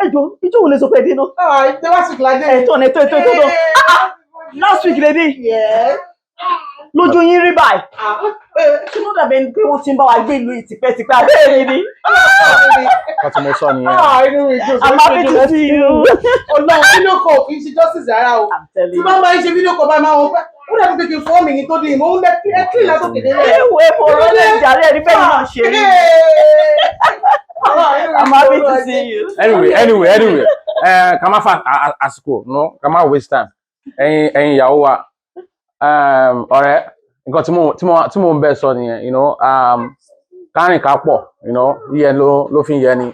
Ẹ jọ, ìjọ wo lè sọ pé ẹ dé náà? Ah, the last week la dé. Ẹ̀tọ́ ni, ẹ̀tọ́, ẹ̀tọ́, ẹ̀tọ́. Last week lè dé. Yes. Lójú yín rí báyìí. Ah. Kí ló dàbí ẹni pé wọ́n ti ń bá wa gbé ìlú yìí tipẹ́tipẹ́ abẹ́rẹ́ ni? Nǹkan tí mo sọ nìyẹn. Ah, inú mi dùn. I'm happy to see you. Ọlọ́run, video call kì í ṣe justice rárá o. I'm telling Tí you. bá máa ń ṣe video call báyìí, máa wọ pé ó dàbí pé kí n fọ́ mi ní tó di ìmọ̀ ń lẹ ẹ kí látòkè délẹ̀. Ewu epo rọlẹ̀ jàre, ẹni bẹ́ẹ̀ náà ṣe rí. I'm happy to see you. Anyway, ẹ ká má fa àsìkò no, ká má waste time. Ẹ̀yin ìyàwó wa, ọ̀rẹ́, nǹkan tí mo ń bẹ sọ nìyẹn, kárìn ká pọ̀, yíyẹ ló fi ń yẹ ni.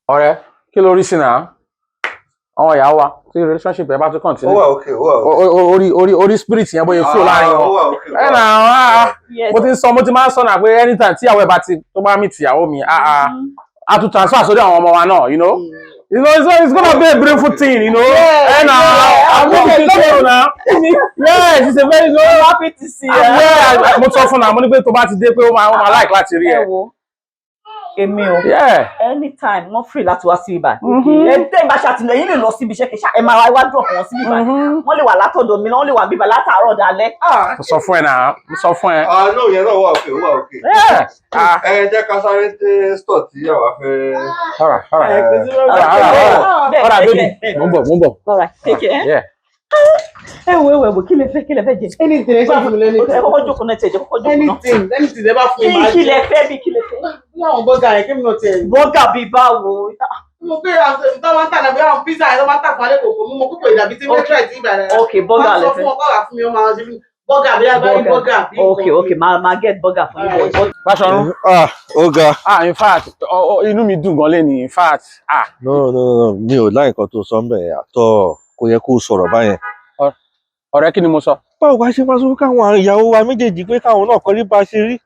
Ọ̀rẹ́, kí ló rí sí náà àwọn ìyàwó wa tí relationship ẹ bá tún Ó continue? wà okay, ó wà okay. Orí spirit yẹn bóyá flow láàrin Ó wọn. wà okay. Ẹ nà á. Yes. Mo ti máa ń sọ náà pé anytime tí ìyàwó ẹ bá ti tó bá meet ìyàwó mi, ah ah, a tún transfer sórí àwọn ọmọ wa náà. It's gonna be a beautiful thing. Yeah, And I'm going to you now. Yes, it's a very good. I'm happy to see you. Yeah, mo sọ fún náà, mo ní pé tó bá ti dé pé ó máa like láti rí ẹ. Ẹ wo, èmi o, anytime wọ́n free láti wá sí ibà. Ẹ tẹ́ ìbá ṣàtìlẹ́yìn lè lọ síbi iṣẹ́ kìí ṣá, ẹ máa wá drop wọn sí ibà. Wọ́n lè wà látọ̀dọ̀ mi náà, wọ́n lè wà bíbà látàárọ̀ dalẹ́. Mo sọ fún ẹ náà, mo sọ fún ẹ. Ah, no, yẹn náà wà okay, ó wà okay. Yeah. Ah, Ẹ jẹ́ ká sáré dé store tí àwa fẹ́. All right. All right, baby. Mo ń bọ̀, mo ń bọ̀. All right, take care. Yeah. Ẹ wo, ẹ wo, ẹ wo, kí lẹ fẹ́, kí lẹ fẹ́ jẹ? Anything ẹ ṣáà fún mi lẹ́ni. Ẹ kọ́kọ́ jókòó náà, tiẹ̀ jẹ́ kọ́kọ́ jókòó náà. Anything, anything ẹ bá fún mi Kí máa kí jẹ. lẹ fẹ́ bí, kí lẹ fẹ́? Bí àwọn burger yẹn, kí mi náà tiẹ̀. Burger bíi báwo? Mo gbé àwọn tó máa ń tà náà, bí àwọn pizza yẹn tó máa ń tà fún alẹ́ kòkó, mo mọ púpọ̀ ìdàbí tí mẹ́tírà tí ìbàdàn. Ok, burger lẹ Wọ́n sọ fẹ́. fún ọkọ rà fún mi, ó máa ṣe fún mi. Burger bí agbárí burger bí. Ok, máa get burger fún yín. But Báṣọ̀run. Ah, ó ga. Ah, in fact, inú mi dùn gan léni, in fact. Ah, No, no, no, mi ò láì nǹkan tó sọ ń bẹ̀ àtọ́, kò yẹ kó sọ̀rọ̀ báyẹn. Ọ̀rẹ́, kí ni mo sọ? Báwo wá ṣe máa sọ fún káwọn ìyàwó wa méjèèjì pé káwọn náà kọrí bá a ṣe rí?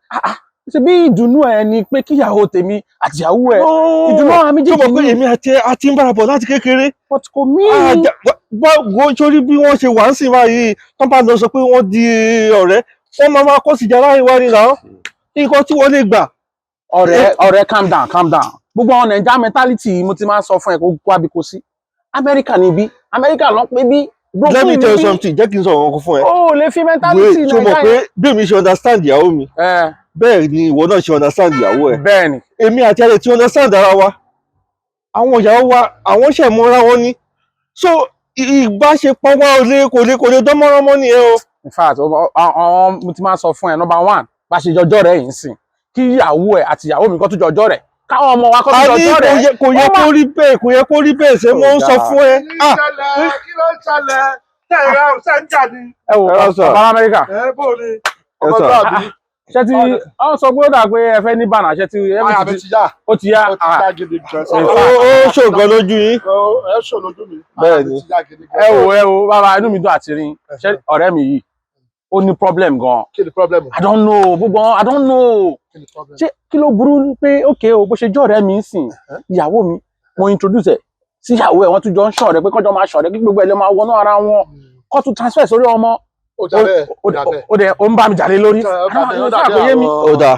Ṣe bí ìdùnnú ẹ ni pé kíyàwó tèmi àti ìyàwó ẹ, ìdùnnú àwọn Tó méjèèjì mọ̀ pé ni. Èmi àti ẹ a ti ń bára bọ̀ láti kékeré. But kò mí. Wo sórí bí wọ́n ṣe wà ń sìn báyìí, tó bá lọ sọ pé wọ́n di ọ̀rẹ́, wọ́n máa máa kọ́ síjà láàrin wa ni náà. Nǹkan tí wọ́n lè gbà. Ọ̀rẹ́, ọ̀rẹ́, calm down, calm down. Gbogbo àwọn Naija mentality, mo ti máa ń sọ fún ẹ kó kó àbí kó sí. Amẹ́ríkà níbí, Amẹ́ríkà ló ń pè bí. Let me tell you something, jẹ́ kí n sọ ọ̀rọ̀ kan fún ẹ. O ò lè fi mentality Wait, tó mọ̀ Naija pé yẹn. bí èmi ṣe understand ìyàwó mi, Ẹ bẹ́ẹ̀ ni ìwọ náà ṣe understand ìyàwó ẹ. Bẹ́ẹ̀ ni. Èmi àti ẹ ti understand ara wa, àwọn ìyàwó wa, àwọn ṣẹ̀ mọ́ra wọn ni, so ìbáṣepọ̀ wa ò lè kò lè dán mọ́rán mọ́ nìyẹn o. In fact, àwọn mo ti máa ń sọ fún ẹ, number one, bá ṣe jọjọ́ rẹ̀ yìí ń sìn, kí ìyàwó ẹ àti ìyàwó mi kó tún jọjọ́ rẹ̀, káwọn ọmọ wa kó A tún ní jọjọ́ kò rẹ̀. yẹ kó rí bẹ́ẹ̀, kò yẹ kó rí bẹ́ẹ̀. Ṣé mo ń sọ fún ẹ? Ah, Kí ló ń ṣẹlẹ̀? Tẹ́ ẹ ra ṣe ń jà ní? Ẹ wò, Ẹ rà sà. bàbá Amẹ́ríkà. Ẹ bó ni? Ẹ sà. Ọmọlúwàbí. Ṣé ti ọ sọ pé ó dà pé ẹ fẹ́ ní bànà, ṣé ti Àyà mi ti yá. Ó ti yá. Ó ti yá gidi gan. Ó ṣògan lójú yín. Ẹ ṣò lójú mi. Bẹ́ẹ̀ ni. Àyà mi ti yá gidi gan. Ẹ wò, ẹ wò, bàbá, inú mi dùn àti rí yín. Ṣé ọ̀rẹ́ mi yìí, ó ní problem gan. Kí ni problem? I don't know, gbogbo I don't know. Kí ni problem? Ṣé kí ló burú pé ok o, bó ṣe jọ́ ọ̀rẹ́ mi ń sìn, ìyàwó mi, mo introduce ẹ̀ sí ìyàwó ẹ̀, wọ́n tún jọ ń ṣọ̀rẹ́, pé kọ́jọ́ máa ṣọ̀rẹ́, kí gbogbo ẹ̀ lè máa wọnú ara wọn, kó tún transfer sórí ọmọ? Ó dà bẹ́ẹ̀, ó dà bẹ́ẹ̀. Ó dẹ̀ ó ń bá mi jà lé lórí. Ó dà bẹ́ẹ̀, ó dà Ó kò yé mi. Ó dáa,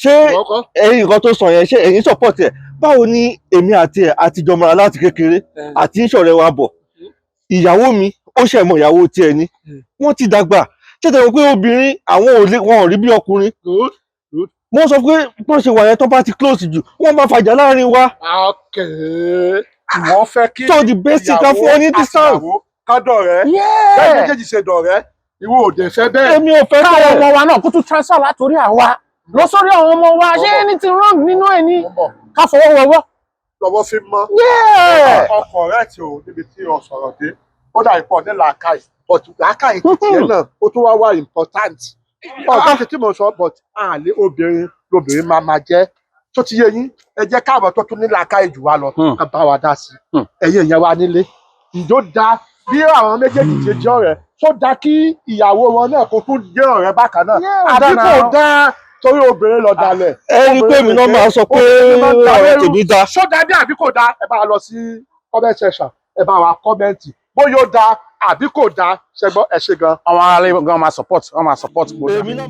ṣé Ìwọ kọ́? ẹ̀yin, nǹkan tó sọ yẹn, ṣé ẹ̀yin support ẹ̀? Báwo ni èmi àti ẹ̀ àtijọ́ mọ́ra láti kékeré àti ń ṣọ̀rẹ́ wa bọ̀, ìyàwó mi ó ṣẹ̀ mọ ìyàwó tiẹ̀ ni, wọ́n ti dàgbà. Ṣé tẹ̀wọ́ pé obìnrin àwọn ò lè, wọn ò rí bí ọkùnrin? Good. Good. Mo sọ pé bọ́n ṣe wà yẹn, tó bá ti close jù, wọ́n máa fàjà láàrin wa. Okay. Ìwọ fẹ́ kí So the best thing, ká fún ọ ní distance. Ìyàwó ká dọ̀rẹ́. Yeah. Bẹ́ẹ̀ méjèèjì ṣe dọ̀rẹ́. Ìwọ ò dẹ̀ fẹ́ bẹ́ẹ̀. Èmi ò fẹ́ Káwọn bẹ́ẹ̀. ọmọ wa náà kó tún transfer látòrí àwa lọ sórí àwọn ọmọ wa, ṣé anything wrong nínú ẹ̀ ni? Mo ń bọ̀. Ká fọwọ́ wọwọ́. Lọ́wọ́ fi mọ́. Yeah. Ọkọ̀ rẹ̀ tí o níbi tí o sọ̀rọ̀ dé. Ó dà ipò ní làákàyè. But làákàyè ti tiẹ̀ náà, ó tún wá wá important. Ọ̀gá tí mo sọ, but àlè obìnrin lobìnrin máa máa jẹ́. Tó ti yé yín, ẹ jẹ́ káàbọ̀ tó tún ní làákàyè jù wá lọ. Ká bá wa dá sí. Ẹ̀yin ìyẹn wa nílé. Ǹjọ́ da bí àwọn méjèèjì ṣe jẹ́ ọ̀rẹ́, tó da kí ìyàwó wọn náà kó tún jẹ́ ọ̀rẹ́ bákan náà? Àbí kò dáa torí obìnrin lọ dalẹ̀? Ẹ rí i pé èmi náà máa sọ pé Obìnrin máa ń da ọ̀rẹ́ lérú. tèmi da. Ṣó dáa bí àbí kò dáa? Ẹ bá wa lọ sí comment section, ẹ bá wa comment bóyá ó dáa àbí kò dáa. Ṣẹgbọ́n, ẹ ṣe gan. Àwọn aráalé gan máa support, wọ́n máa support. Èmi náà.